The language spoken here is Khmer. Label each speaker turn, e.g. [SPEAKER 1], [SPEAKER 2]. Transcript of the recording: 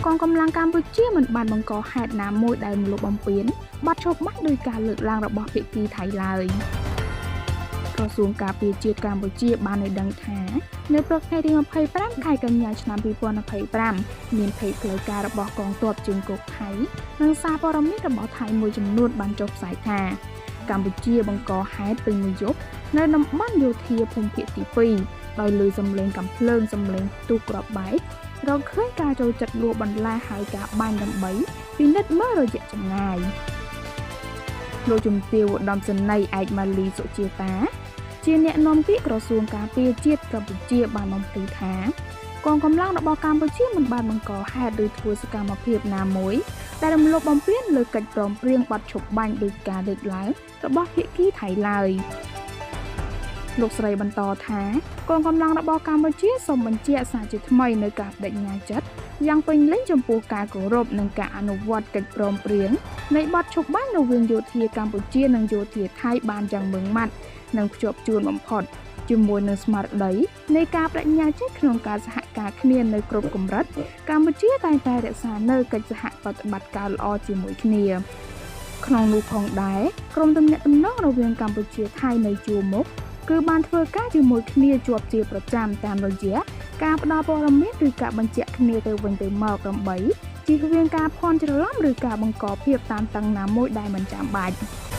[SPEAKER 1] កងកម្លាំងកម្ពុជាមិនបានបង្កហេតុណាមួយដែលរំលោភបំពានបទឈប់បាញ់ដោយការលើកឡើងរបស់ភាគីថៃឡើយ។ ក្រសួងការពារជាតិកម្ពុជាបានឲ្យដឹងថា នៅព្រឹកថ្ងៃទី25ខែកញ្ញាឆ្នាំ2025មានភេទផ្លូវការរបស់កងទ័ពជើងគោកថៃនិងសារព័ត៌មានរបស់ថៃមួយចំនួនបានចុះផ្សាយថា កម្ពុជាបង្កហេតុពេញមួយយប់នៅតំបន់យោធាភូមិភាគទី2ដោយលើសំឡេងកាំភ្លើងសំឡេងផ្ទុះគ្រាប់បែករកឃើញការចូលចិត្តលួបន្លែហើយការបាញ់ដើម្បីពិនិត្យមើលរយៈចម្ងាយ។ លោកជំទាវឧត្តមសេនីយ៍ឯកម៉ាលីសុជាតាជាអ្នកនាំពាក្យក្រសួងការពារជាតិកម្ពុជាបានបំភ្លឺថាកងកម្លាំងរបស់កម្ពុជាមិនបានបង្កហេតុឬធ្វើសកម្មភាពណាមួយដែលរំលោភបំពានលើកិច្ចព្រមព្រៀងបទឈប់បាញ់ដោយការលើកឡើងរបស់ភាគីថៃឡើយ។ លោកស្រីបន្តថាកងកម្លាំងរបស់កម្ពុជាសូមបញ្ជាក់សារជាថ្មីនៅការបដិញ្ញាចិត្តយ៉ាងពេញលេញចំពោះការគោរពនិងការអនុវត្តកិច្ចព្រមព្រៀងនៃបទឈប់បាញ់រវាងយោធាកម្ពុជានិងយោធាថៃបានយ៉ាងម៉ឺងម៉ាត់និងភ្ជាប់ជួនបំផុតជាមួយនឹងស្មារតីនៃការបដិញ្ញាចិត្តក្នុងការសហការគ្នានៅគ្រប់កម្រិតកម្ពុជាតែងតែរក្សានៅកិច្ចសហប្រតិបត្តិការល្អជាមួយគ្នាក្នុងនោះផងដែរក្រុមទំនាក់ទំនងរវាងកម្ពុជាថៃនៅជួរមុខគឺបានធ្វើការជាមួយគ្នាជាប់ជាប្រចាំតាមរយៈការផ្ដល់ព័ត៌មានឬការបញ្ជាក់គ្នាទៅវិញទៅមកដើម្បីជៀសវាងការភ័ន្តច្រឡំឬការបង្កភាពតានតឹងណាមួយដែលមិនចាំបាច់។